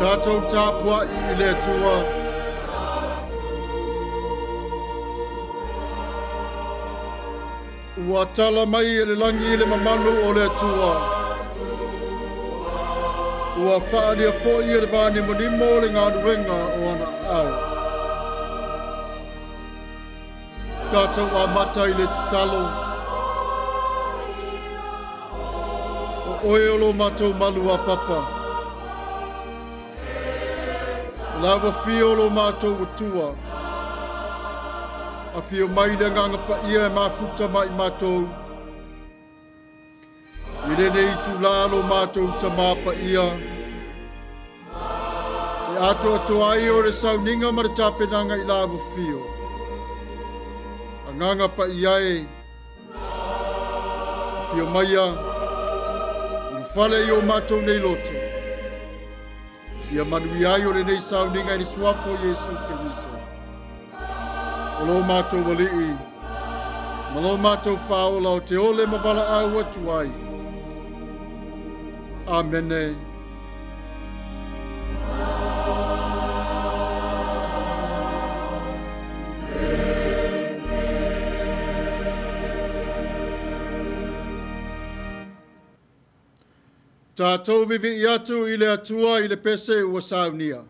Tatou tapuai i le Atua. Ua tala mai e le lagi le mamalu o le Atua. Ua faaalia foi e le vanimonimo le galuega o ana aao. Tatou amata i le tatalo. O oe o lo matou malu a papa. O la ua fio lo matou atua. Afio mai le agaga paia e mafuta mai matou. I lenei itulā lo matou Tamā Paia, e atoatoa ai o le sauniga ma le tapenaga i la ua fio. Agaga Paia e, afio maia, ulufale i o matou nei loto, Ia manuia ai o lenei sauniga i le suafa o Iesu Keriso. O lo matou Alii, ma lo matou Faaola o te ole ma valaau atu ai. Amene. Tatou vivii atu i le Atua i le pese ua saunia.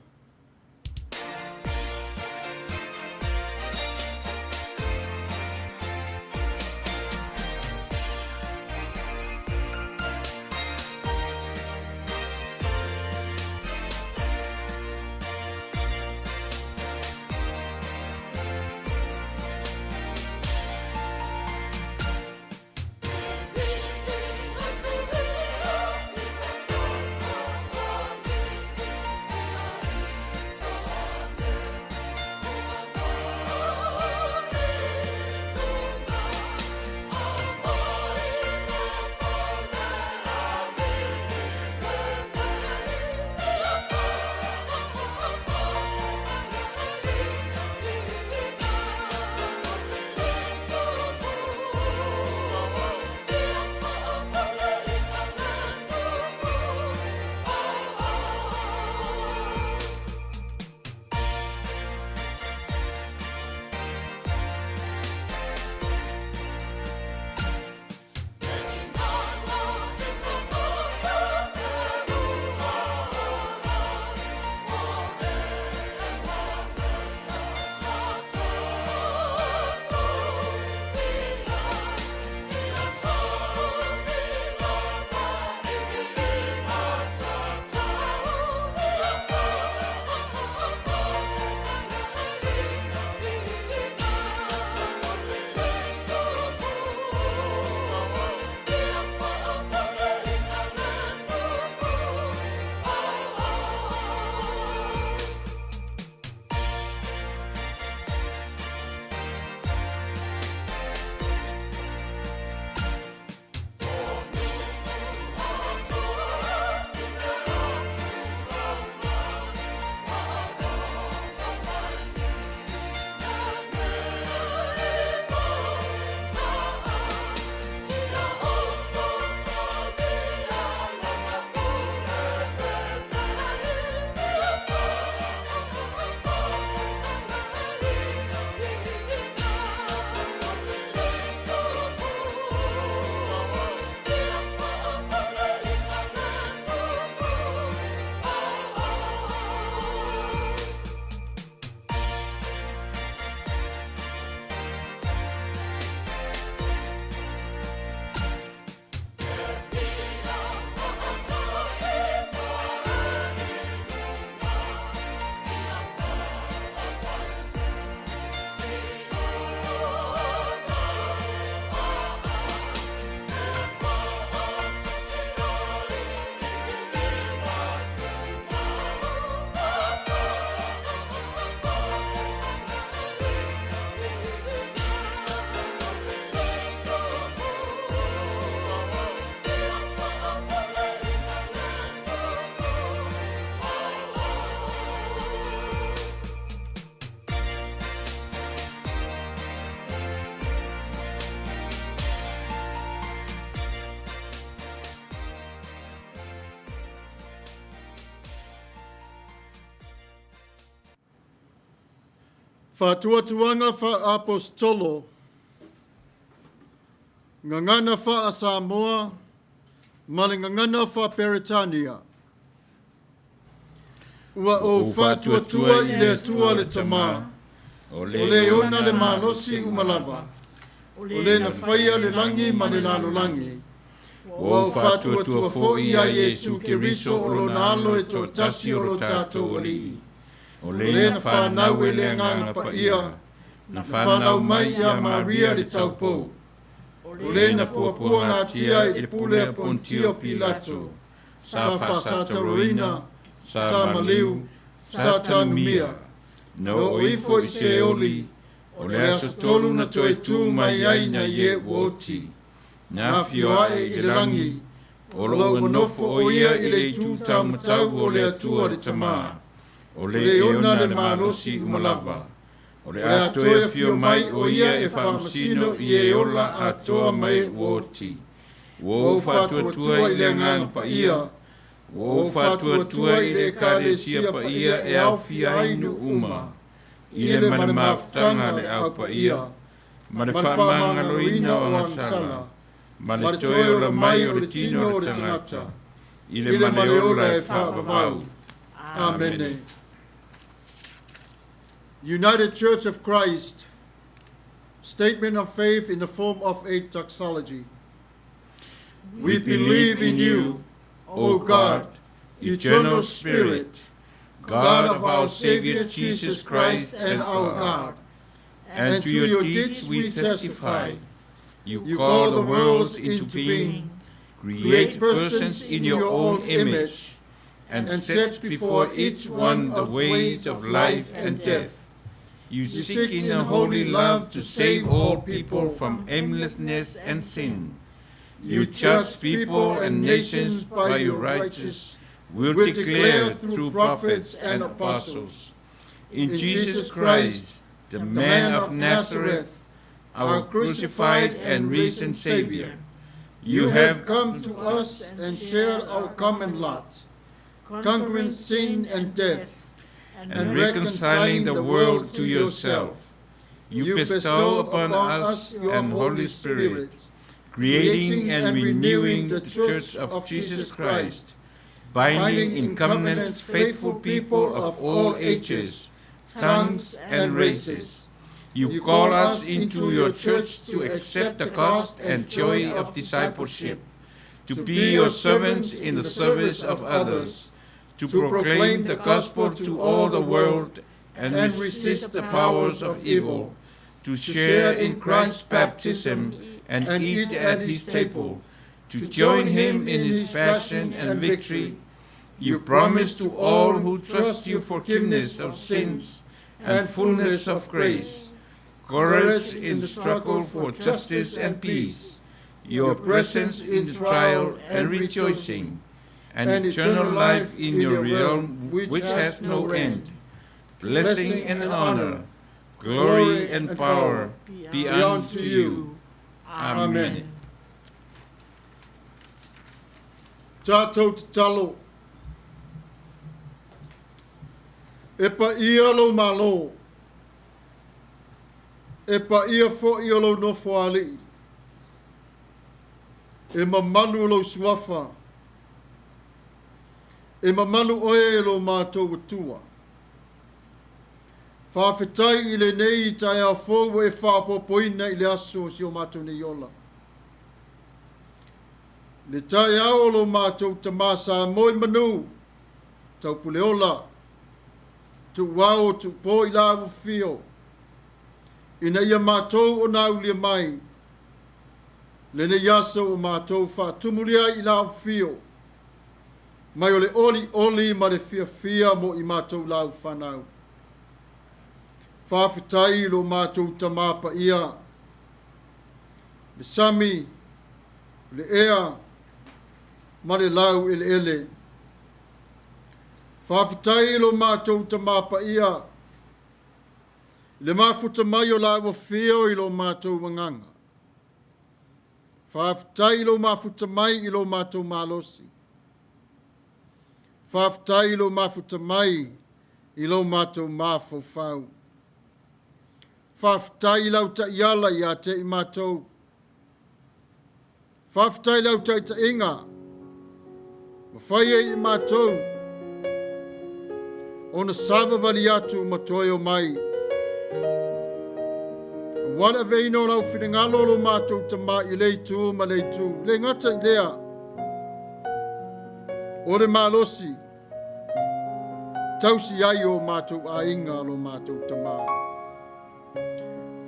Faatuatuaga faa-Aposetolo, Gagana faa-Samoa ma le Gagana faa-Peretania. Ua ou faatuatua i le Atua le Tama, o le ona le malosi uma lava, o le na faia le lagi ma le lalolagi. Ua ou faatuatua foi ia Iesu Keriso o lona alo e toatasi o lo tatou Alii, o le na fanau e le Agaga Paia, na fanau mai ia Maria le taupou, o le na puapuagatia i le pule a Pontio Pilato, sa faasataroina, sa maliu, sa tanumia, na oo ifo i Seoli, o le aso tolu na toe tu mai ai nai e ua oti, na afio ae i le lagi, o lo ua nofo o ia i le itu taumatau o le Atua le Tama, o le e ona le malosi uma lava, o le a toe afio mai o ia e faamasino i e ola atoa ma e ua oti. Ua ou faatuatua i le Agaga Paia, ua ou faatuatua i le Ekalesia Paia e aofia ai nuu uma, i le ma le mafutaga a le Au Paia, ma le faamagaloina o agasala, ma le toe ola mai o le tino o le tagata, i le ma le ola e faavavau. Amene. United Church of Christ, Statement of Faith in the form of a doxology. We believe in you, O God, eternal Spirit, God of our Savior Jesus Christ and our God. And to your deeds we testify. You call the worlds into being, create persons in your own image, and set before each one the ways of life and death. You seek in a holy love to save all people from aimlessness and sin. You judge people and nations by your righteous will declare through prophets and apostles. In Jesus Christ, the man of Nazareth, our crucified and risen Savior, you have come to us and shared our common lot, conquering sin and death, and reconciling the world to yourself. You bestow upon us and Holy Spirit, creating and renewing the Church of Jesus Christ, binding in covenant faithful people of all ages, tongues, and races. You call us into your church to accept the cost and joy of discipleship, to be your servants in the service of others, to proclaim the gospel to all the world and resist the powers of evil, to share in Christ's baptism and eat at his table, to join him in his passion and victory. You promise to all who trust you forgiveness of sins and fullness of grace, courage in the struggle for justice and peace, your presence in the trial and rejoicing, and eternal life in your realm which has no end. Blessing and honor, glory and power be unto you. Amen. Tatou tatalo. E paia lou Malo. E paia foi o lou Nofoalii. E mamalu lou Suafa. E mamalu oe e lo matou Atua. Faafetai i lenei taeao fou ua e faaopoopoina i le aso o si o matou nei ola. Le taeao o lo matou Tama Sa moe manu, Taupuleola, Tuuao Tuupo i la ufio, ina ia matou o naulia mai, lenei aso o matou faatumulia i la ufio, mai o le oli oli ma le fiafia mo i matou lau whanau. Faafetai lo matou Tama paia, le sami, le ea, ma le lau eleele. Faafetai lo matou Tama paia, le mafuta mai o la ua fio i lo matou agaga. Faafetai lo mafuta mai i lo matou malosi. Faafetai lo mafuta mai i lo matou mafaufau. Faafetai i lau taiala ia te i matou. Faafetai i lau taitaiga ma fai ai i matou ona savavali atu ma toe o mai. Aua le aveina o lau finagalo o lo matou tama i le itu ma le itu, le gata i lea, o le malosi, tausi ai o matou aiga lo matou tama.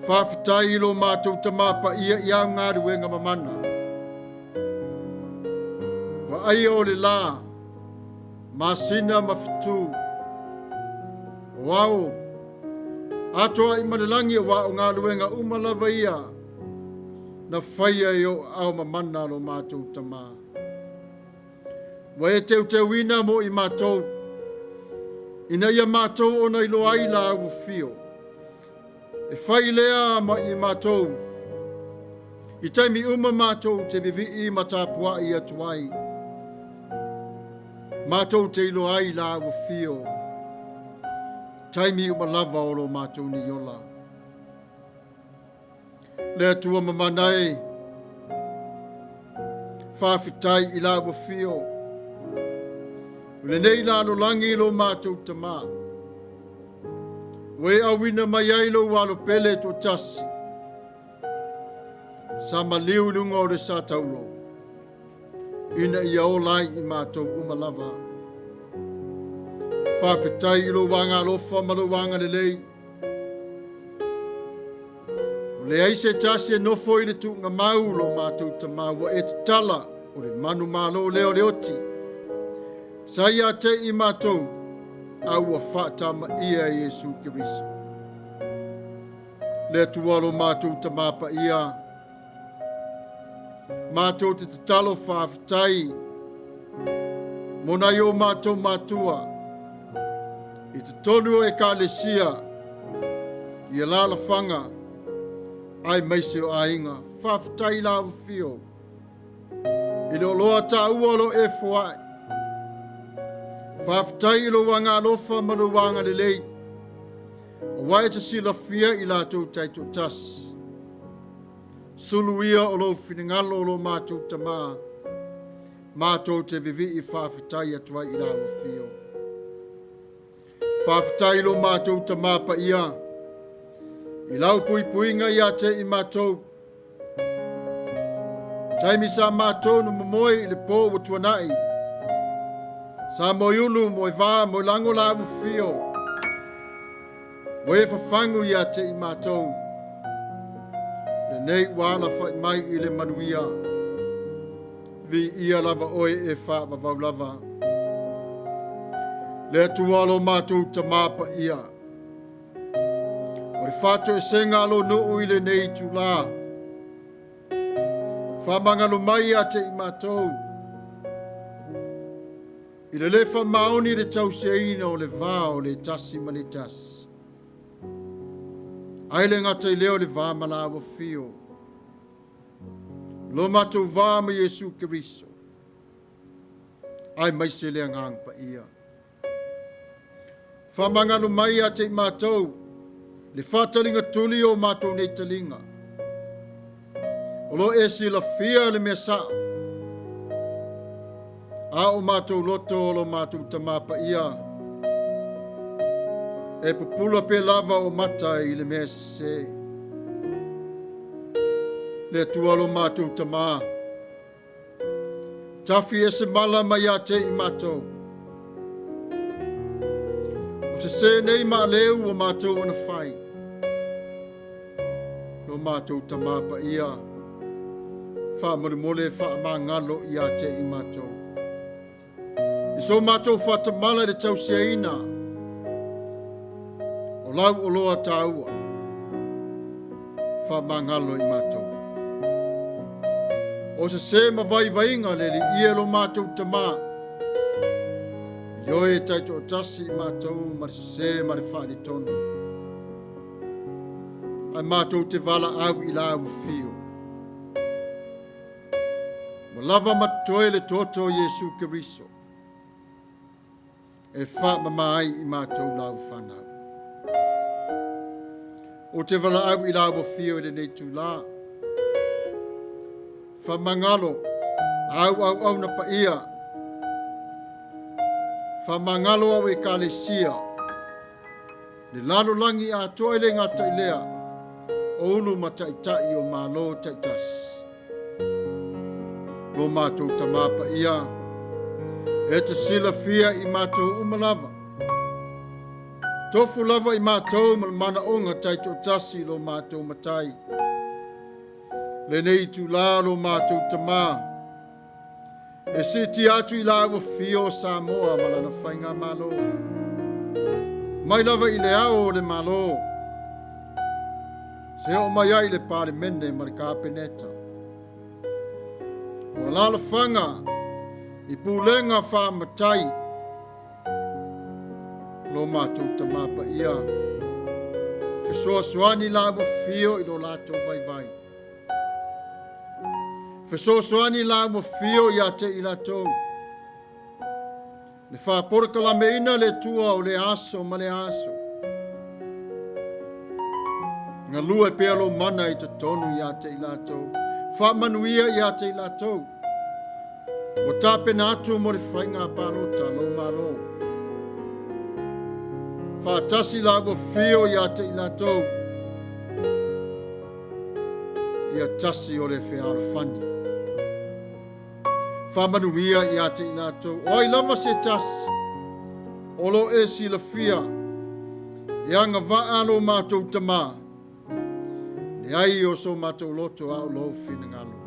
Faafetai i lo matou Tama Paia i au galuega mamana. Vaaia o le la, masina ma fetu, o ao, atoa i ma le lagi aua o galuega uma lava ia na faia i o ao mamana lo matou Tama. Ua e teuteuina mo i matou, ina ia matou ona iloa ai la ua fio. E fai lea ma i matou, i taimi uma matou te vivii ma tapuai atu ai. Matou te iloa ai la ua fio, taimi uma lava o lo matou nei ola. Le Atua mamana e, faafetai i la ua fio. O lenei lalolagi i lo matou tamā. Ua e auina mai ai lou alo pele toatasi. Sa maliu i luga o le sa taulo. Ina ia ola ai i matou uma lava. Faafetai i lou agalofa ma lou agalelei. Ua leai se tasi e nofo i le tuugamau lo matou tamā ua e tatala o le manumalo lea o le oti. Sa ia te i matou a ua faatamaia e Iesu Keriso. Le Atua lo matou tamā paia, matou te tatalo faafetai mo nai o matou matua i totonu o Ekalesia i alaalafaga aemaise o aiga. Faafetai i la afifio i le oloa taua o lo e foai. Faafetai i lou agaalofa ma lou agalelei, aua e te silafia i latou taitoatasi. Sulu ia o lou finagalo o lo matou tamā, matou te vivii faafetai atu ai i la afifio. Faafetai i lo matou tamā paia, i lau puipuiga ia te i matou. Taimi sa matou na momoe i le pō ua tuanai. Sa moe ulu, moe vā, moe lago la afifio. Ua e fafagu ia te i matou. Lenei ua alafai mai i le manuia. Viia lava oe e faavavau lava. Le Atua lo matou tamā paia. O le faatoesega a lo nuu i lenei itulā. Faamagalo mai ia te i matou. I le le faamaoni i le tausiaina o le va o le tasi ma le tasi. Ai le gata i lea o le va ma la ua fio. Lo matou va ma Iesu Keriso. Aemaise le Agaga Paia. Faamagalo mai ia te i matou le faataliga tuli o matou nei taliga. O lo e silafia le mea sao. A o matou loto o lo matou tamā paia. E pupula pea lava o mata i le mea sesē. Le Atua lo matou tamā. Tafi ese mala mai ia te i matou. O sesē nei maaleu ua matou ona fai. Lo matou tamā paia, faamolemole faamagalo ia te i matou. I so matou faatamala i le tausiaina o lau oloa taua, faamagalo i matou. O sesē ma vaivaiga le Alii e lo matou tamā, ioe taitoatasi i matou ma le sesē ma le faaletonu. Ae matou te valaau i la ua fio. Ua lava ma totoe le toto o Iesu Keriso e faamama ai i matou lau fanau. Ou te valaau i la ua fio i lenei itulā. Faamagalo au auauna paia. Faamagalo au Ekalesia. Le lalolagi atoa e le gata i lea, o ulu ma taitai o Malo taitasi. Lo matou Tamā paia, e te silafia i matou uma lava. Tofu lava i matou ma le manaoga taitoatasi i lo matou Matai. Lenei itulā lo matou Tamā, e siitia atu i la ua fio o Samoa ma lana faigamalo. Mai lava i le ao o le Malo, se oo mai ai i le Palemene ma le Kapeneta. O alaalafaga i pulega faamatai, lo matou Tamā paia, fesoasoani la ua fio i lo latou vaivai. Fesoasoani la ua fio ia te i latou. Le faapolokalameina le Atua o lea aso ma lea aso. Galue pea lou mana i totonu ia te i latou. Faamanuia ia te i latou. Ua tapena atu mo le faiga palota lou Malo. Faatasi la ua fio ia te i latou. Ia tasi o le fealofani. Faamanuia ia te i latou. O ai lava se tasi o lo e silafia e agavaa lo matou Tamā, leai o so matou loto a o lou finagalo.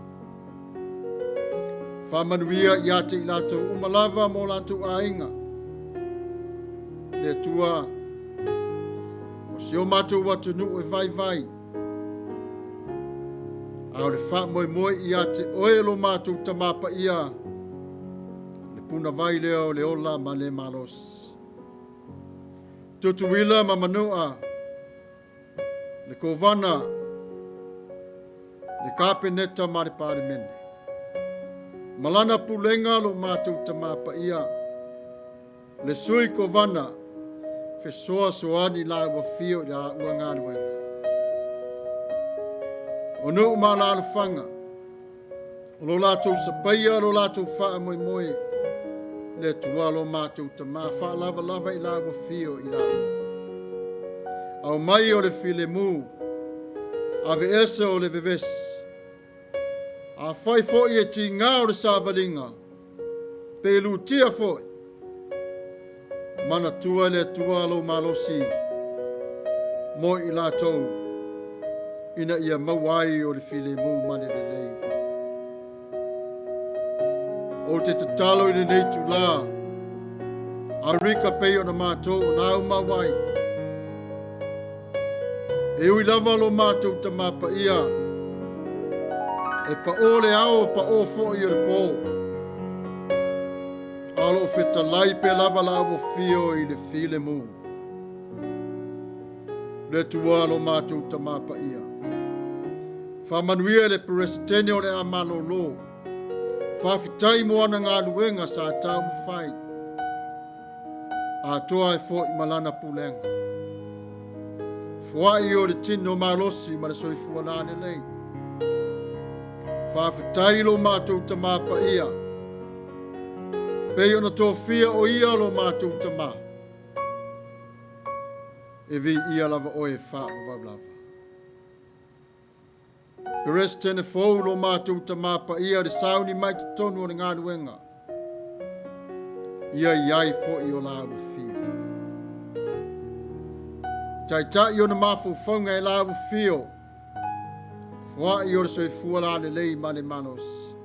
Faamanuia ia te i latou uma lava ma o latou aiga. Le Atua, o si o matou atunuu e vaivai, a o le faamoemoe ia te oe lo matou Tamā paia, le punavai lea o le ola ma le malosi. Tutuila ma Manua, le Kovana, le Kapeneta ma le Palemene. Ma lana pulega lo matou Tamā paia, le Sui Kovana, fesoasoani la ua fio i la ua galuega. O nuu ma alaalafaga, o lo latou sapaia lo latou faamoemoe, le Atua lo matou Tamā, faalavalava i la ua fio i la ua. Aumai o le filemu, aveese o le vevesi. Afai foi e tiga o le savaliga, pe lutia foi, manatua le Atua lou malosi mo i latou, ina ia maua ai o le filemu ma le lelei. Ou te tatalo i lenei itulā, Amerika pei ona matou o aumau ai. E ui lava lo matou Tamā paia, e paʻō le ao, paʻō foi o le pō. A o loo fetalai pea lava la ua fio i le filemu. Le Atua lo matou Tamā paia. Faamanuia i le Peresetene o le a malolo. Faafetai mo ana galuega sa taumafai. Atoa ai foi ma lana pulega. Foai o le tino malosi ma le soifua lalelei. Faafetai lo matou Tamā paia. Pei ona tofia o ia lo matou Tamā. E viia lava oe e faavavau lava. Peresetene fou lo matou Tamā paia le sauni mai totonu o le galuega. Ia i ai foi o la ua fio. Taitai ona mafaufauga e la ua fio. Foai o le soifua lalelei ma le malosi.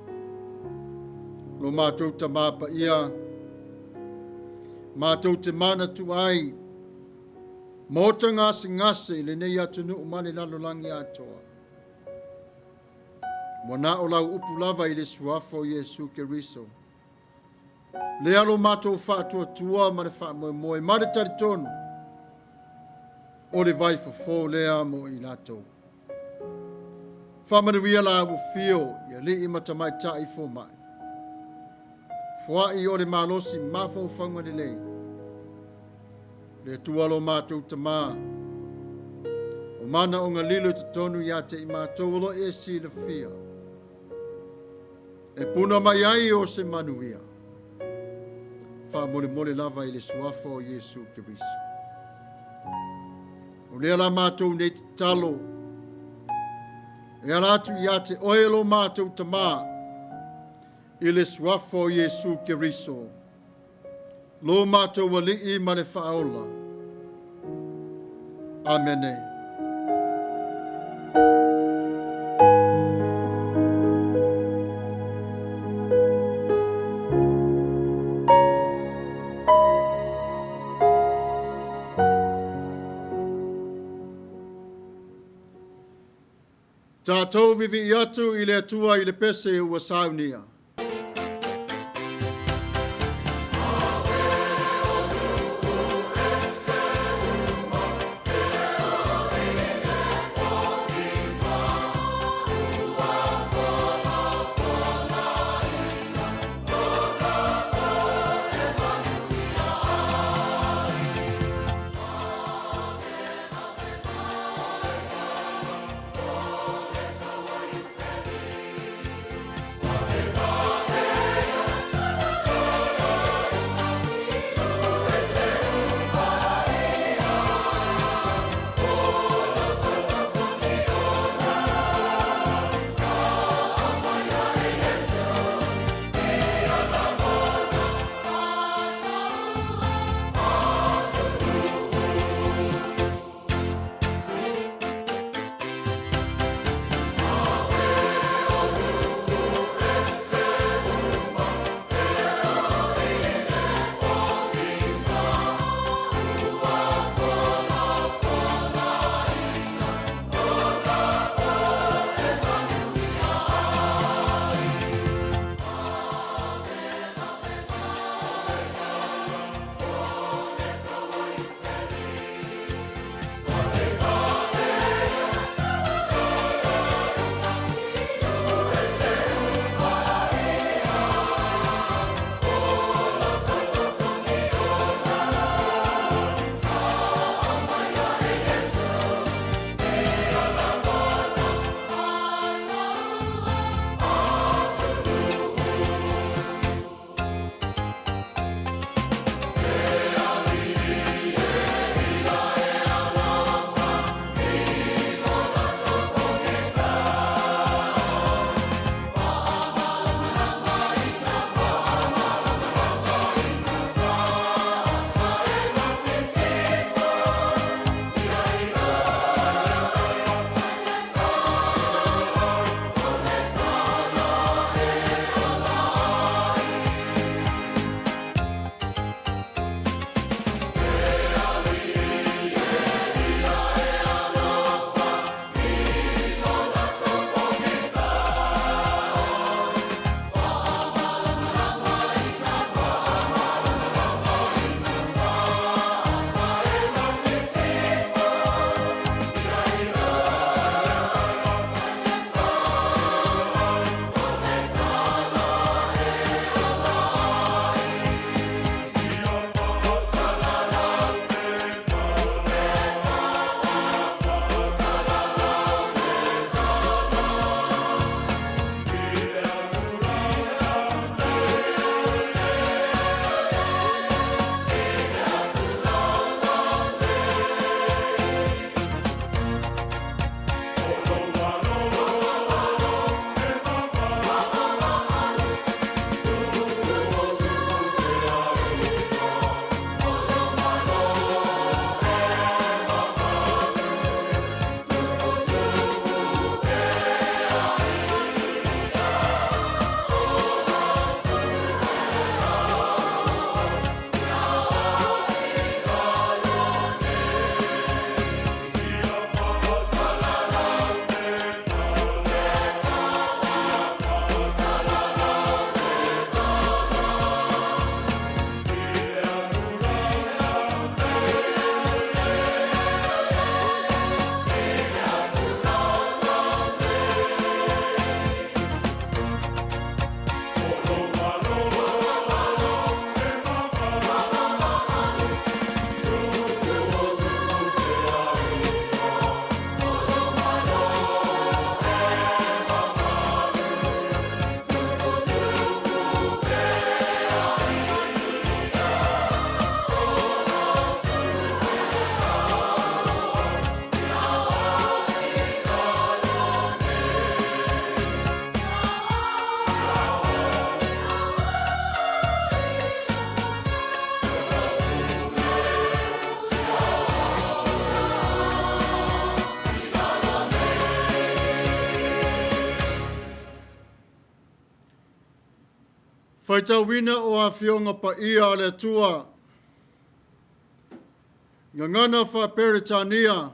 Lo matou Tamā paia, matou te manatu ai, Maota gasegase i lenei atunuu ma le lalolagi atoa. Ua na o lau upu lava i le suafa o Iesu Keriso. Lea lo matou faatuatua ma le faamoemoe ma le talitonu o le vai fofo lea mo i latou. Faamanuia la ua fio i alii ma tamaitai fomai. Foai o le malosi mafaufauga lelei. Le Atua lo matou Tamā. manaoga lilo i totonu ia te i matou o lo o e silafia. E puna mai ai o se manuia. Faamolemole lava i le suafa o Iesu Keriso. O lea la matou nei tatalo, e ala atu ia te oe lo matou Tamā, i le suafa o Iesu Keriso, lo matou Alii ma le Faaola. Amene. Tatou vivii atu i le Atua i le pese ua saunia. Faitauina o Afioga Paia a le Atua, Gagana Faa-Peretania,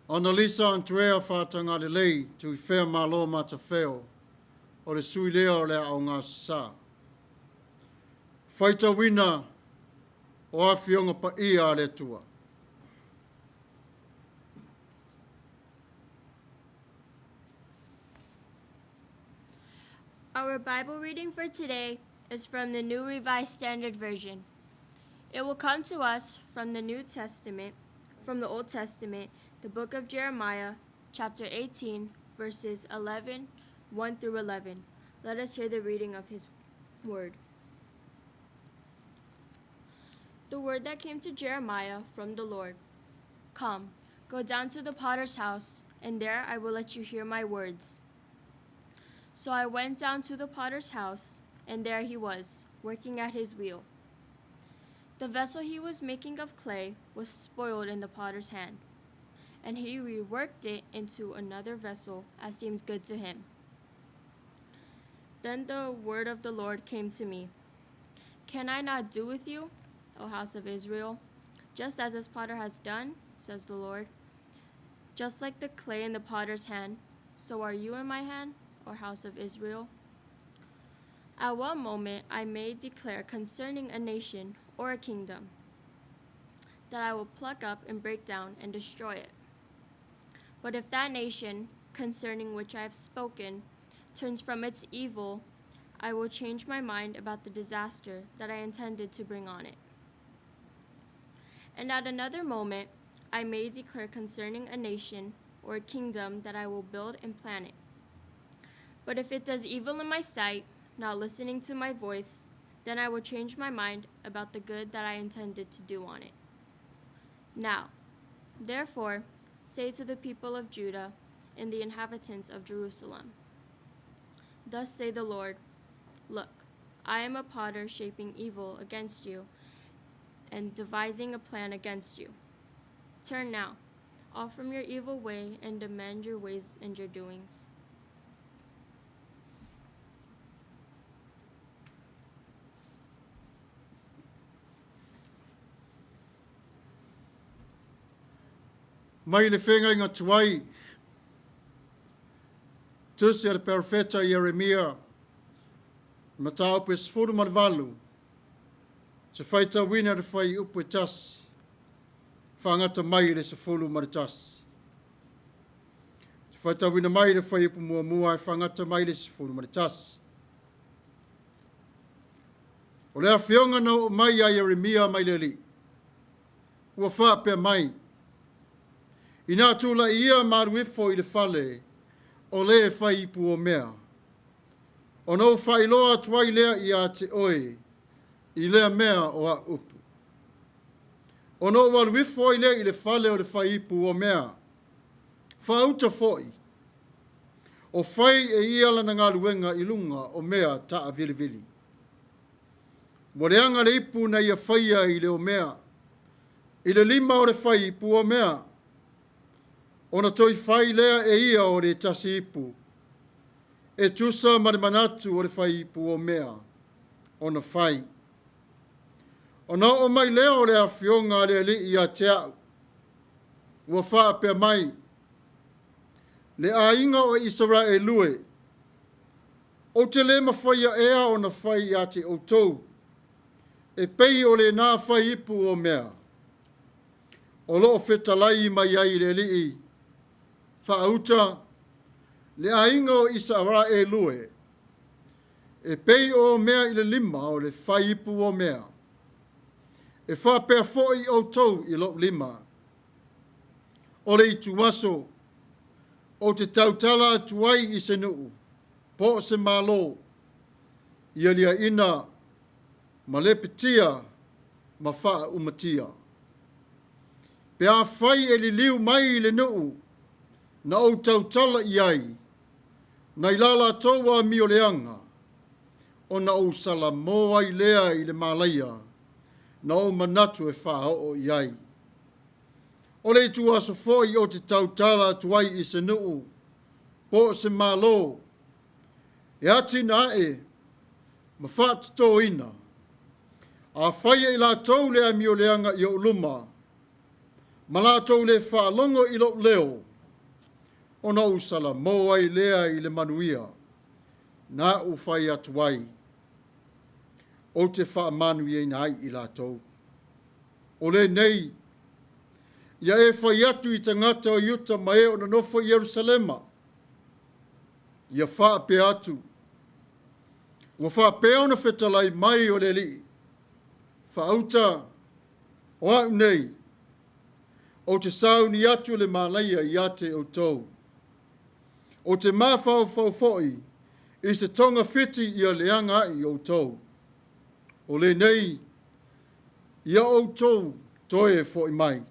Analisa Andrea Faatagalelei, Tuifea Malo Matafeo, o le sui lea o le Aoga Sa. Faitauina o Afioga Paia a le Atua. Our Bible reading for today is from the New Revised Standard Version. It will come to us from the New Testament, from the Old Testament, the book of Jeremiah, chapter 18, verses 11, 1 through 11. Let us hear the reading of his word. The word that came to Jeremiah from the Lord Come, go down to the potter's house, and there I will let you hear my words. So I went down to the potter's house, and there he was, working at his wheel. The vessel he was making of clay was spoiled in the potter's hand, and he reworked it into another vessel as seemed good to him. Then the word of the Lord came to me Can I not do with you, O house of Israel, just as this potter has done, says the Lord? Just like the clay in the potter's hand, so are you in my hand, O house of Israel. At one moment I may declare concerning a nation or a kingdom that I will pluck up and break down and destroy it. But if that nation, concerning which I have spoken, turns from its evil, I will change my mind about the disaster that I intended to bring on it. And at another moment, I may declare concerning a nation or a kingdom that I will build and plant it. But if it does evil in my sight, not listening to my voice, then I will change my mind about the good that I intended to do on it. Now, therefore, say to the people of Judah and the inhabitants of Jerusalem Thus say the Lord Look, I am a potter shaping evil against you and devising a plan against you. Turn now, all from your evil way, and amend your ways and your doings. Mai le feagaiga tuai, tusi a le perofeta Ieremia, mataupu e 18, se faitauina le fuaiupu e tasi, faagata mai i le 11. Se faitauina mai le fuaiupu muamua e faagata mai le 11. O le afioga na oo mai ia Ieremia mai le Alii, ua faapea mai, Inā tulai ia ma alu ifo i le fale o lē fai ipu omea, ona ou faailoa atu ai lea iā te oe i lea mea o a'u upu. Ona ou alu ifo ai lea i le fale o le fai ipu omea, faauta foi, o fai e ia lana galuega i luga o mea taavilivili. Ua leaga le ipu na ia faia i le omea, i le lima o le fai ipu omea, ona toe fai lea e ia o le tasi ipu, e tusa ma le manatu o le fai ipu omea, ona fai. Ona oo mai lea o le afioga a le Alii ia te a'u, ua faapea mai, Le aiga o Isaraelu e, ou te lē mafaia ea ona fai ia te outou, e pei o lenā fai ipu o mea, o lo o fetalai mai ai le Alii, faauta, le aiga o Isaraelu e, e pei o mea i le lima o le fai ipu o mea, e faapea foi outou i lou lima. O le ituaso, ou te tautala atu ai i se nuu, po o se Malo, ia liaina ma lepetia ma faaumatia. Pe afai e liliu mai i le nuu na ou tautala i ai, nai la latou amio leaga, ona ou salamo ai lea i le malaia na ou manatu e faaoo i ai. O le ituaso foi ou te tautala atu ai i se nuu, po o se Malo, E atinae ma faatotoina, a fai e i latou le amioleaga i ou luma, ma latou le faalogo i lou leo, ona ou salamo ai lea i le manuia na ou fai atu ai, ou te faamanuiaina ai i latou. O lenei, ia e fai atu i tagata o Iuta ma e o nonofo i Ierusalema, ia faapea atu, ua faapea ona fetalai mai o le Alii, faauta o au nei, ou te sauni atu le malaia ia te outou. Ou te mafaufau foi i se togafiti ia leaga ai outou. O lenei, ia outou toe foi mai.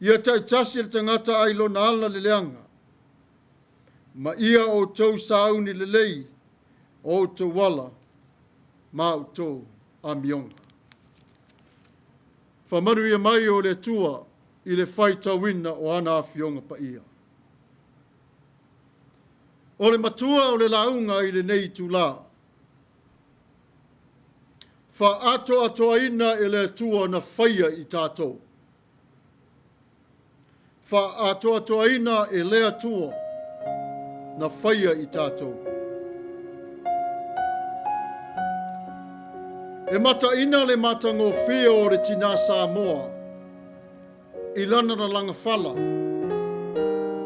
Ia taitasi le tagata ai lona ala le leaga, ma ia outou sauni lelei o outou ala ma outou amioga. Faamanuia mai o le Atua i le faitauina o ana afioga paia. O le matua o le lauga i lenei itulā, faaatoatoaina e le Atua na faia i tatou. Faaatoatoaina e le Atua na faia i tatou. E mataina le matagofie o le tinā Samoa i lana lalaga fala,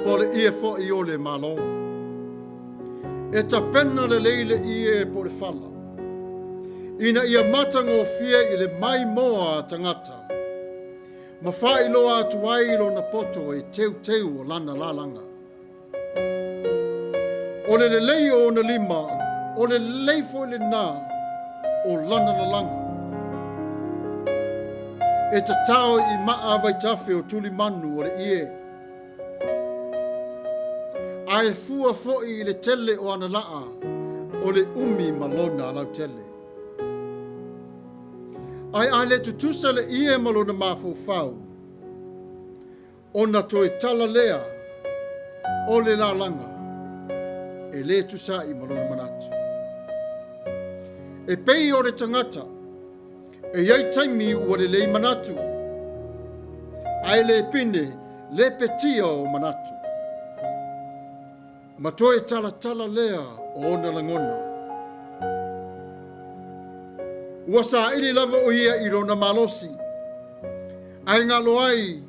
po o le ie foi o le Malo. E tapena lelei le ie po o le fala, ina ia matagofie i le maimoa a tagata, ma faailoa atu ai lona poto e teuteu o lana lalaga. O le lelei o ona lima, o le lelei foi lena o lana lalaga. E tatao i maa vaitafe o tulimanu o le ie, ae fua foi i le tele o ana laa o le umi ma lona lautele. Ae a le tutusa le ie ma lona mafaufau, ona toe tala lea o le lalaga e le tusa'i ma lona manatu. E pei o le tagata, e i ai taimi ua lelei manatu, ae le pine le petia o manatu. Ma toe talatala lea o ona lagona. Ua saili lava o ia i lona malosi, ae galo ai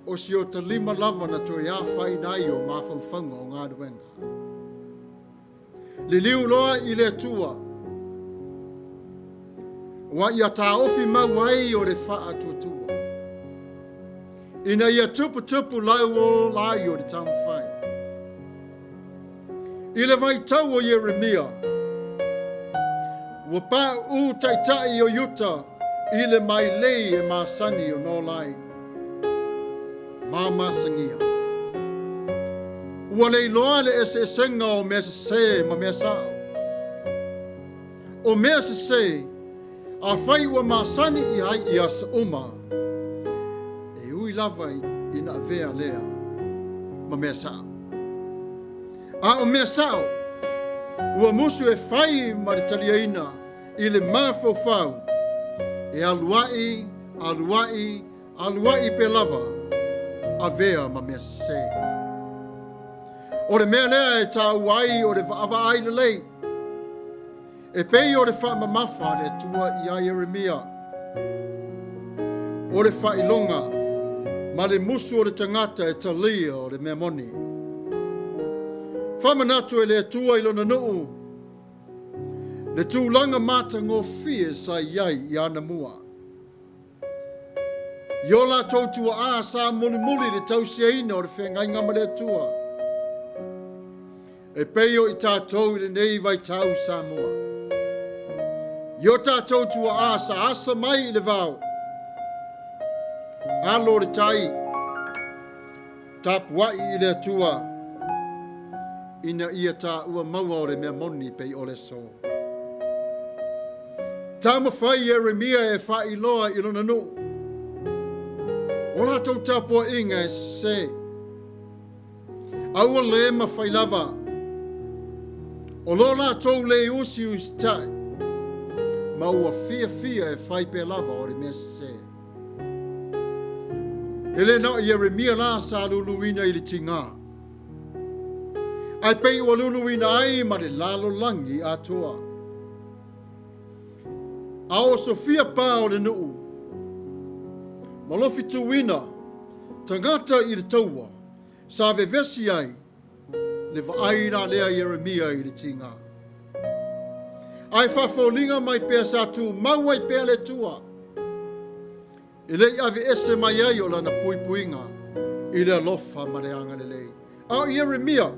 o si ota lima lava na toe afaina ai o mafaufauga o galuega. Liliu loa i le Atua, ua ia taofi mau ai o le faatuatua, ina ia tuputupu lau o lai o le taumafai. I le vaitau o Ieremia, ua pauu taitai o Iuta i le mailei e masani ona ola ai ma masagia. Ua le iloa le eseesega o mea sesē ma mea sao. O mea sesē, afai ua masani i ai i aso uma, e ui lava ina avea lea ma mea sao. A o mea sao, ua musu e fai ma le taliaina i le mafaufau, e alua'i, alua'i, alua'i pea lava, avea ma mea sesē. O le mea lea e taua ai o le vaavaai lelei, e pei o le faamamafa a le Atua iā Ieremia, o le faailoga ma le musu o le tagata e talia o le mea moni. Faamanatu e le Atua i lona nuu le tulaga matagofie sa i ai i ana mua. I o latou tuaa sa mulimuli le tausiaina o le feagaiga ma le Atua. E pei o i tatou i lenei vaitau i Samoa. I o tatou tuaa sa asa mai i le vao, alo o le tai, tapuai i le Atua, ina ia taua maua o le mea moni pei o le aso. Taumafai Ieremia e faailoa i lona nuu, o latou tapuaiga e sese. A ua le mafai lava. O lo latou le usiusitai, ma ua fiafia e fai pea lava o le mea sesē. E le na o Ieremia la sa luluina i le tigā, ae pei ua luluina ai ma le lalolagi atoa. A osofia pā o le nuu, ma lofituina tagata i le taua, sa vevesi ai le vaai la lea Ieremia i le tigā. Ae faafoliga mai pea sa tumau ai pea le Atua e le i aveese mai ai o lana puipuiga i le alofa ma le agalelei. A o Ieremia,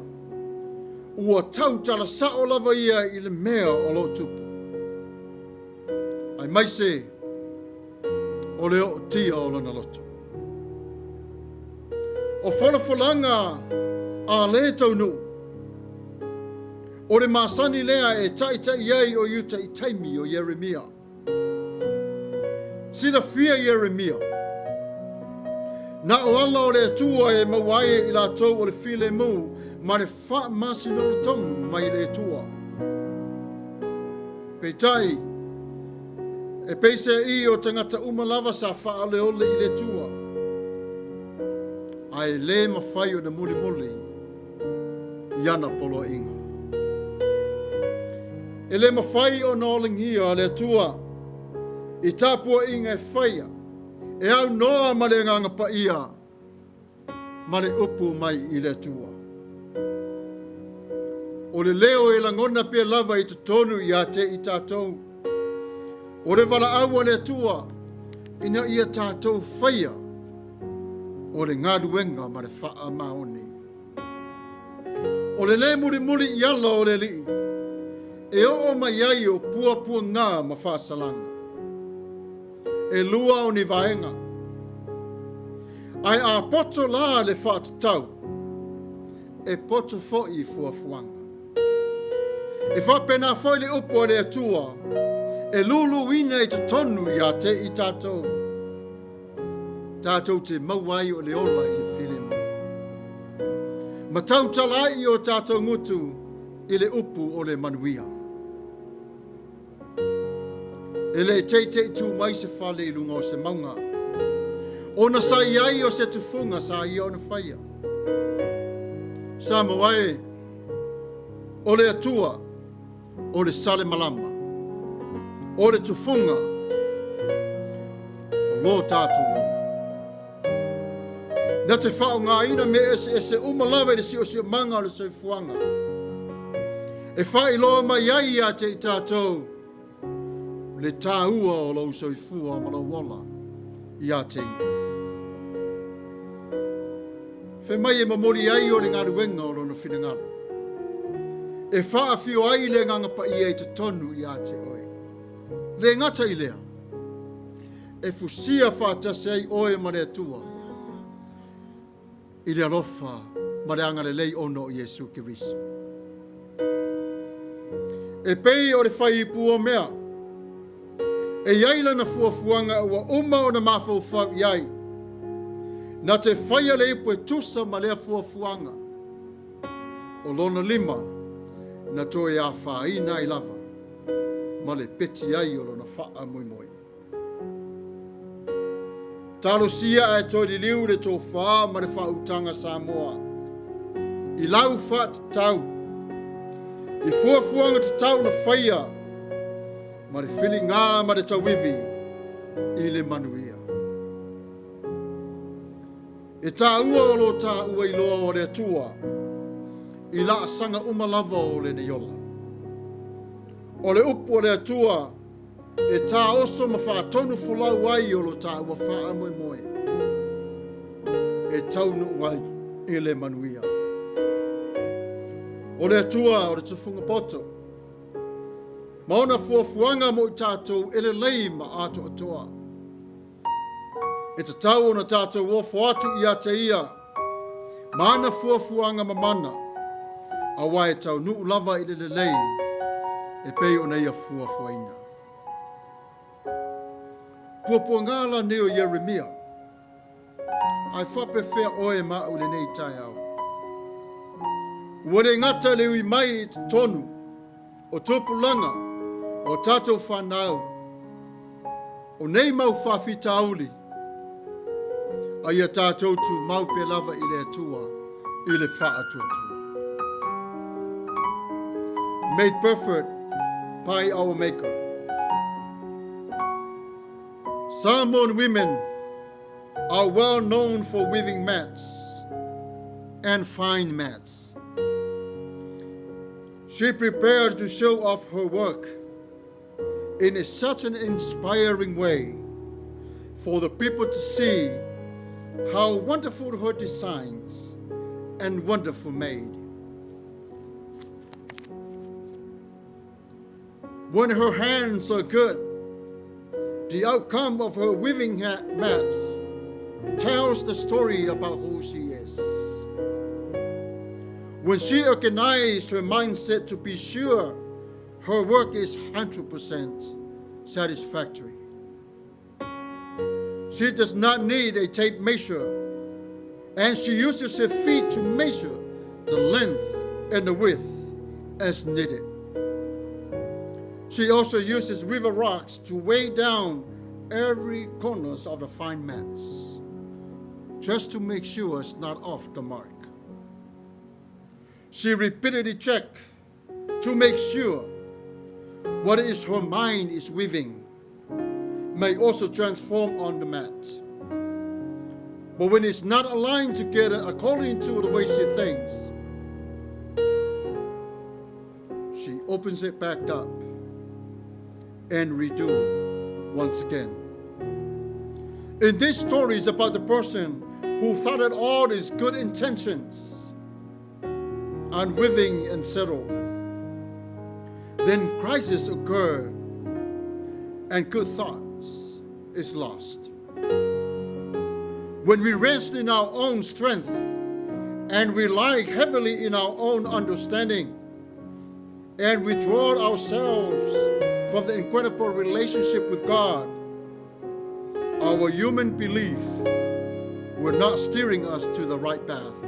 ua tautala sao lava ia i le mea o lo o tupu. Aemaise o le ootia o lona loto. O folafolaga a lē taunuu, o le masani lea e taʻitaʻi ai o Iuta i taimi o Ieremia. Silafia Ieremia, na o ala o le Atua e maua ai e i latou o le filemu ma le faamasinoga mai le Atua. Peitai, e peiseai o tagata uma lava sa faaoleole i le Atua, ae le mafai ona mulimuli i ana poloaiga. E le mafai ona olagia le Atua i tapuaiga e faia e aunoa ma le Agaga Paia ma le upu mai i le Atua. O le leo e lagona pea lava i totonu ia te i tatou, o le valaau a le Atua ina ia tatou faia o le galuega ma le faamaoni. O le lē mulimuli i ala o le Alii, e oo mai ai o puapuaga ma faasalaga. E lua o ni vaega. Ae a poto la le faatatau, e poto foi i fuafuaga. E faapena foi le upu a le Atua, e luluina i totonu ia te i tatou, tatou te maua ai o le ola i le filemu. Ma tautala ai i o tatou gutu i le upu o le manuia. E le teitei tu mai se fale i luga o se mauga, ona sa i ai o se tufuga sa ia ona faia. Samoa e, o le Atua, o le sale malama, o le tufuga, o lo tatou ola. Na te faaaogaina mea eseese uma lava i le siosiomaga o le soifuaga, e faailoa mai ai ia te i tatou le taua o lou soifua ma lou ola ia te ia. Fai mai e momoli ai o le galuega o lona finagalo, e faafio ai le Agaga Paia i totonu ia te oe. Le gata i lea, e fusia faatasi ai oe ma le Atua i le alofa ma le agalelei ona o Iesu Keriso. E pei o le faiipu o mea, e i ai lana fuafuaga ua uma ona mafaufau i ai, na te faia le ipu e tusa ma lea fuafuaga, o lona lima na toe afaina ai lava ma le peti ai o lona faamoemoe. Talosia ae toe liliu le tofa ma le faautaga Samoa i lau faatatau, i fuafuaga tatau na faia ma le filiga ma le tauivi i le manuia. E taua o lo taua iloa o le Atua i laasaga uma lava o lenei ola. O le upu a le Atua e taoso ma faatonu folau ai o lo taua faamoemoe e taunuu ai i le manuia. O le Atua o le tufuga poto, ma ona fuafuaga mo i tatou e lelei ma atoatoa. E tatau ona tatou ofo atu ia te ia ma ana fuafuaga mamana, aua e taunuu lava i le lelei e pei ona ia fuafuaina. Puapuaga la nei o Ieremia, ae faapefea oe ma au i lenei taeao? Ua le gata le ui mai i totonu. O tupulaga, o tatou fanau, o nei mau faafitauli, a ia tatou tumau pea lava i le Atua i le faatuatua. Made perfect by our Maker. Samoan women are well known for weaving mats and fine mats. She prepared to show off her work in a, such an inspiring way for the people to see how wonderful her designs and wonderful made. When her hands are good, the outcome of her weaving mats tells the story about who she is. When she organized her mindset to be sure her work is 100% satisfactory. She does not need a tape measure, and she uses her feet to measure the length and the width as needed. She also uses river rocks to weigh down every corners of the fine mats, just to make sure it's not off the mark. She repeatedly checks to make sure what is her mind is weaving may also transform on the mat. But when it's not aligned together according to the way she thinks, she opens it back up and redo once again. In this story is about the person who thought it all his good intentions on weaving and settled. Then crisis occurred and good thoughts is lost. When we rest in our own strength and rely heavily in our own understanding and withdraw ourselves from the incredible relationship with God, our human belief will not steering us to the right path,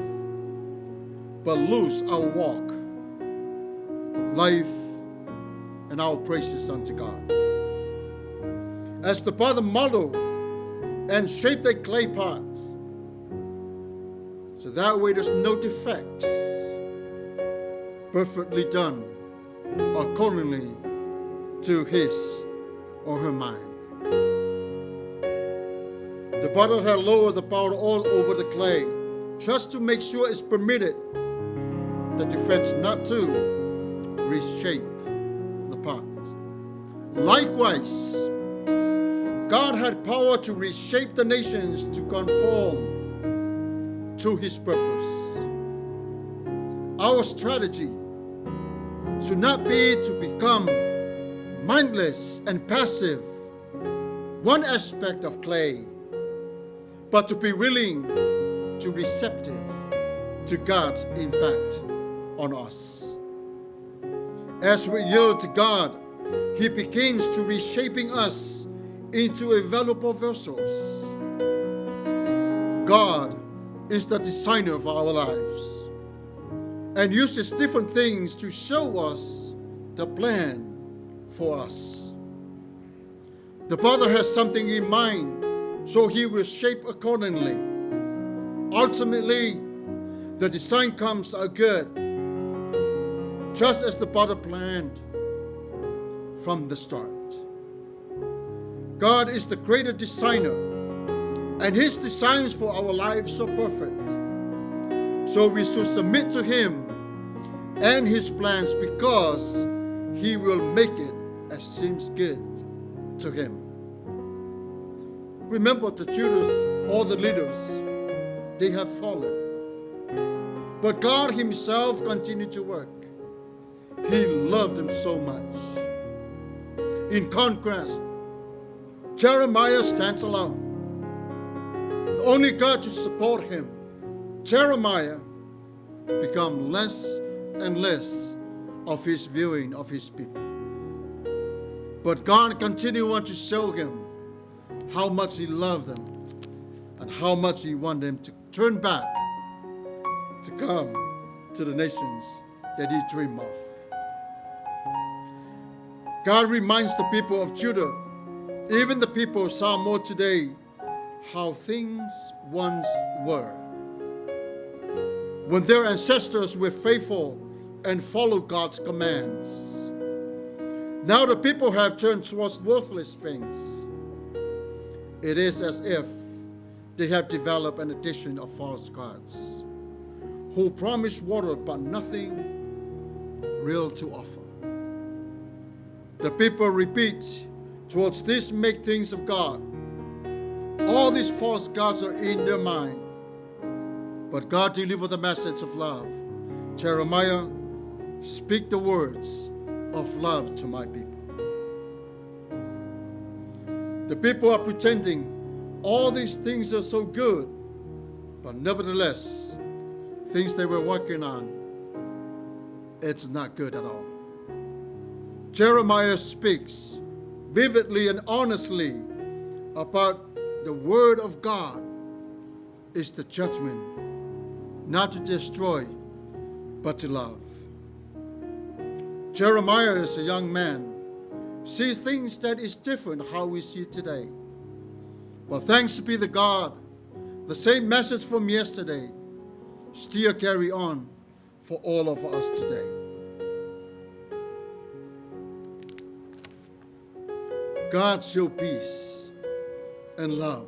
but lose our walk, life, and our praises unto God. As the potter modeled and shaped the clay pot, so that way there's no defects, perfectly done accordingly to his or her mind. The potter had lowered the powder all over the clay just to make sure it's permitted the defects not to reshape the pot. Likewise, God had power to reshape the nations to conform to his purpose. Our strategy should not be to become mindless and passive, one aspect of clay, but to be willing to receptive to God's impact on us. As we yield to God, He begins to reshaping us into a valuable vessels. God is the designer of our lives and uses different things to show us the plan for us. The Father has something in mind, so He will shape accordingly. Ultimately, the design comes out good, just as the Father planned from the start. God is the greater designer, and His designs for our lives are perfect. So we should submit to Him and His plans because He will make it as seems good to Him. Remember the Judas, all the leaders, they have fallen. But God Himself continued to work. He loved them so much. In contrast, Jeremiah stands alone. The only God to support him, Jeremiah become less and less of his viewing of his people. But God continued to show him how much he loved them and how much he wanted them to turn back to come to the nations that he dreamed of. God reminds the people of Judah, even the people of Samoa today, how things once were. When their ancestors were faithful and followed God's commands. Now the people have turned towards worthless things. It is as if they have developed an addiction of false gods who promise water but nothing real to offer. The people repeat towards this make things of God. All these false gods are in their mind. But God delivered the message of love. Jeremiah, speak the words of love to my people. The people are pretending all these things are so good, but nevertheless, things they were working on, it's not good at all. Jeremiah speaks vividly and honestly about the word of God is the judgment, not to destroy, but to love. Jeremiah is a young man, sees things that is different how we see today. But thanks be to God, the same message from yesterday still carry on for all of us today. God show peace and love.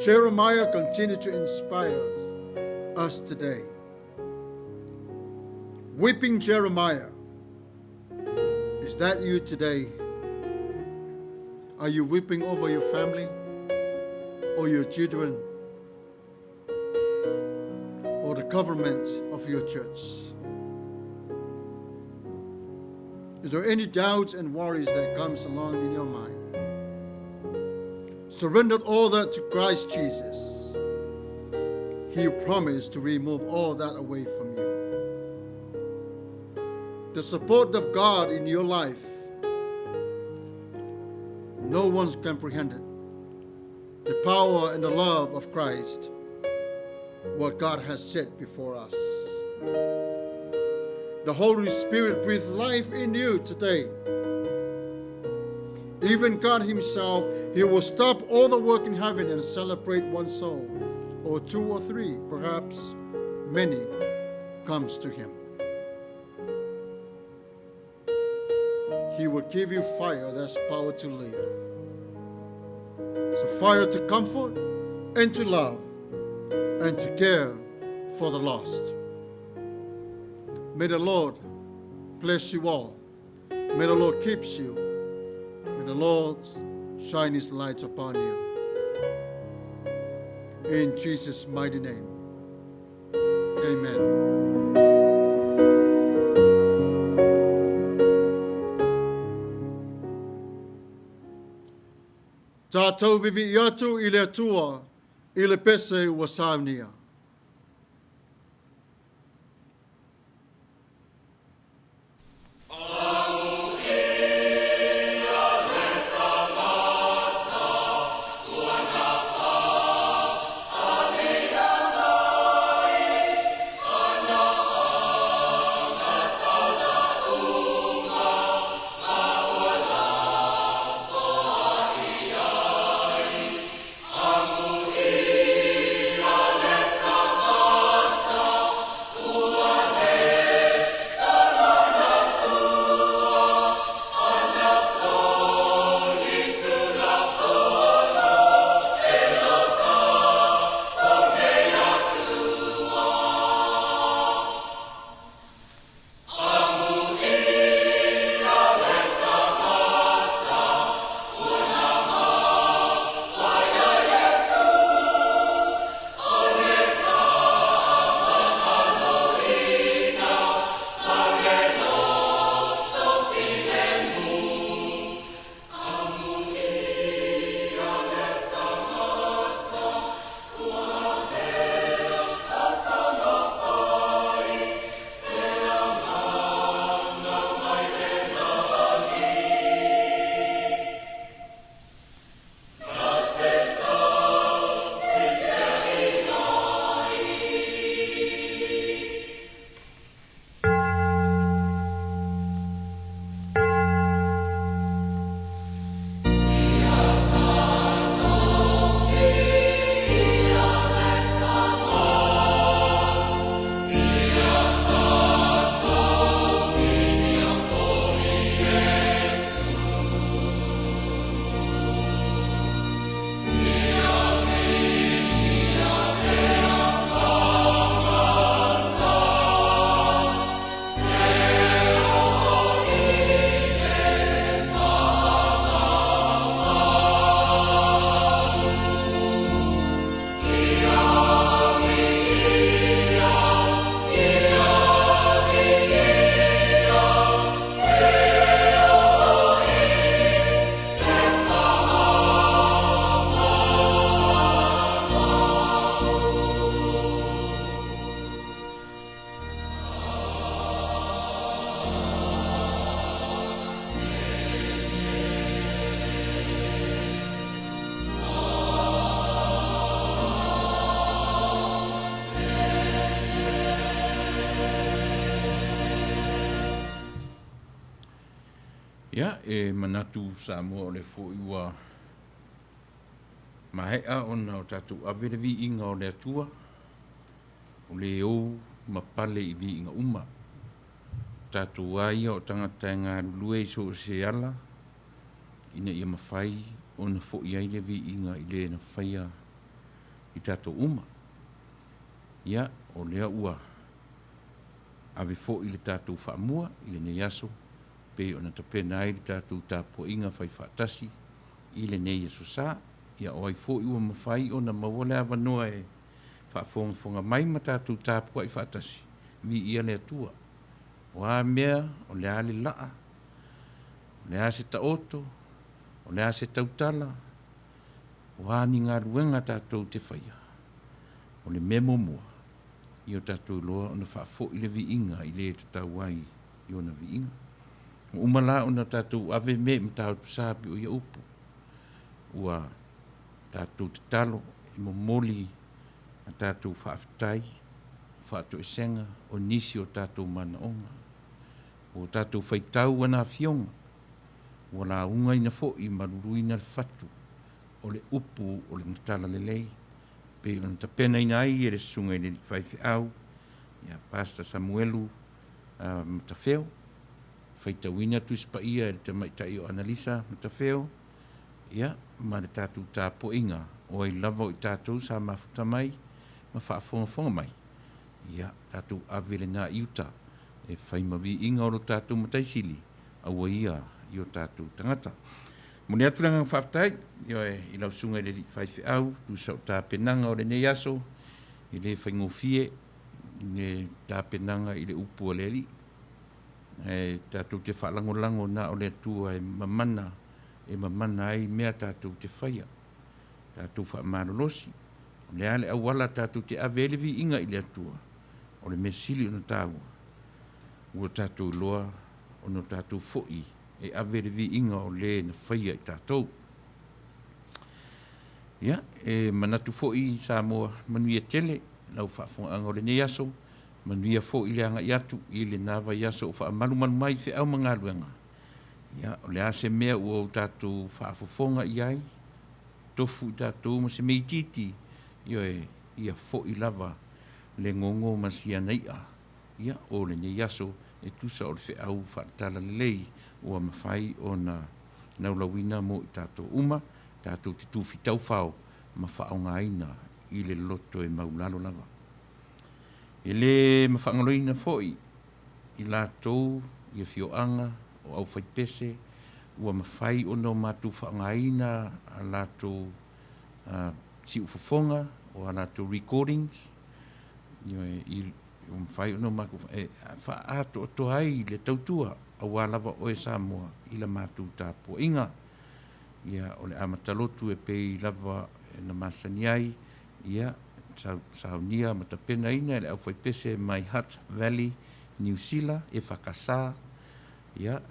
Jeremiah continued to inspire us today. Weeping Jeremiah, is that you today? Are you weeping over your family or your children or the government of your church? Is there any doubts and worries that comes along in your mind? Surrender all that to Christ Jesus. He promised to remove all that away from you. The support of God in your life, no one's comprehended. The power and the love of Christ, what God has set before us. The Holy Spirit breathed life in you today. Even God Himself, He will stop all the work in heaven and celebrate one soul, or two or three, perhaps many, comes to Him. He will give you fire that's power to live. So fire to comfort and to love and to care for the lost. May the Lord bless you all. May the Lord keep you. May the Lord shine His light upon you. In Jesus' mighty name, amen. Tatou vivi'i atu i le Atua i le pese ua saunia. Ia, e manatu Samoa o lea foi ua maea ona o tatou ave le viiga o le Atua, o le ou ma pale i viiga uma. O tatou lava ia o tagata e galulue i so o se ala ina ia mafai ona foi ai le viiga i le na faia i tatou uma. Ia, o lea ua ave foi le tatou faamua i lenei aso pei ona tapena ai le tatou tapuaiga faifaatasi i lenei Aso Sa. Ia, o ai foi ua mafai ona maua le avanoa e faafogafoga mai ma tatou tapuai faatasi, viia le Atua. O a mea, o le a le laa, o le a se taoto, o le a se tautala, o a ni galuega tatou te faia, o le mea muamua, ia o tatou iloa ona faafoi le viiga i le tatau ai i ona viiga. Ua uma la ona tatou ave mea i Matautu Sa pei o ia upu, ua tatou tatalo e momoli a tatou faafetai, faatoesega o nisi o tatou manaoga. Ua tatou faitau ana afioga, ua laugaina foi ma luluina le fatu o le upu o le Talalelei, pei ona tapenaina ai e le Susuga i le Faifeau ia Pastor Samuelu Matafeo, faitauina Tusi Paia e le Tamaitai o Analisa Matafeo, ia, ma le tatou tapuaiga, o ai lava o i tatou sa mafuta mai ma faafogafoga mai, ia, tatou ave lena i uta e fai ma viiga o lo tatou Matai Sili, aua ia i o tatou tagata. Momoli atu le agaga faafetai, ioe, i lau Susuga i le Alii Faifeau, tusa o tapenaga o lenei aso, e le faigofie le tapenaga i le upu a le Alii. Ae tatou te faalagolago na o le Atua e mamana, e mamana ai mea tatou te faia. Tatou faamalolosi, o le a le auala tatou te ave ai le viiga i le Atua, o le mea sili ona taua, ua tatou iloa ona o tatou foi e ave le viiga o le na faia i tatou. Ia, e manatu foi Samoa, manuia tele lau faafofogaaga o lenei aso, manuia foi le agai atu i lena vaiaso o faamalumalu mai feau ma galuega. Ia, o le a se mea ua o tatou faafofoga i ai, tofu i tatou ma se mea itiiti, ioe, ia foi lava le gogo ma siana i'a, ia, o lenei aso e tusa o le feau faatalalelei ua mafai ona laulauina mo i tatou uma, tatou te tufitaufao ma faaaogaina i le loto e maulalo lava. E le mafaagaloina foi i latou i afioaga o aufaipese ua mafai ona o matou faaaogaina a latou siufofoga o a latou recordings, ioe, ua mafai ona matou e faaatoatoa ai le tautua aua lava oe Samoa i la matou tapuaiga. Ia, o le amata lotu e pei lava na masani ai, ia, saunia ma tapenaina e le aufaipese mai Hutt Valley, Niu Sila, e FKS, ia,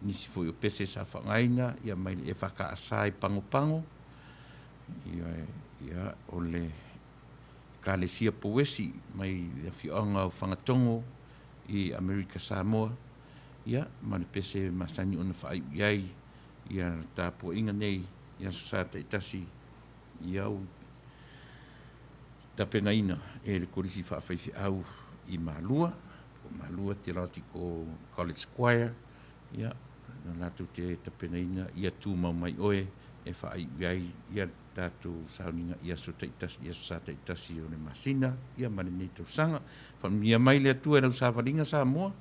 nisi foi o pese sa faaaogaina, ia, mai le EFKS i Pagopago, ia, ia, o le Ekalesia Pouesi mai le afioaga o Fagatogo i Amerika Samoa, ia, ma le pese masani ona faaiu i ai ia tapuaiga nei i Aso Sa taitasi ia ua tapenaina e le Kolisi Faafaifeau i Malua, po o Malua Theological College Choir, ia, na latou te tapenaina ia tumau mai oe e faaiu i ai ia le tatou sauniga i aso taitasi, i aso sa taitasi o le masina, ia ma lenei tausaga. Faamanuia mai le Atua i lau savaliga Samoa,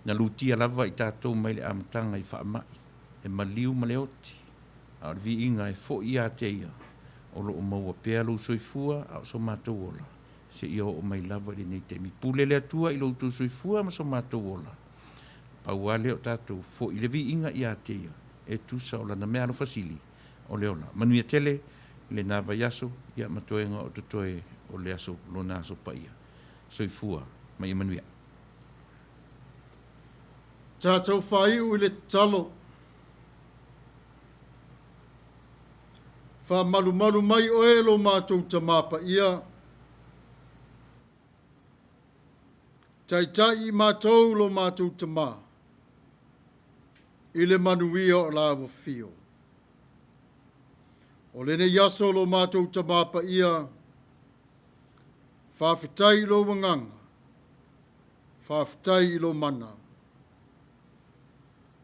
na lutia lava i tatou mai le amataga i faamai, le maliu ma le oti, a o le viiga e foi ia te Ia, o lo o maua pea lou soifua a o so matou ola, seia oo mai lava i lenei taimi. Pule le Atua i lo outou soifua ma so matou ola. Pau lava lea o tatou, foi le viiga ia te Ia, e tusa o Lana meaalofa sili o le ola. Manuia tele lena vaiaso, ia ma toega o totoe o le aso, Lona aso paia. Soifua ma ia manuia. Tatou faaiu i le tatalo. Faamalumalu mai oe lo matou Tama Paia. Taitai i matou lo matou Tama. i le manuia o la afio. O lenei aso lo matou Tamā Paia, faafetai i lou agaga, faafetai i lou mana.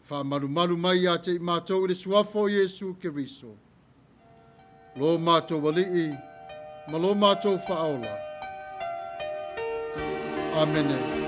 Faamalumalu mai ia te i matou i le suafa o Iesu Keriso, lo matou Alii ma lo matou Faaola. Amene.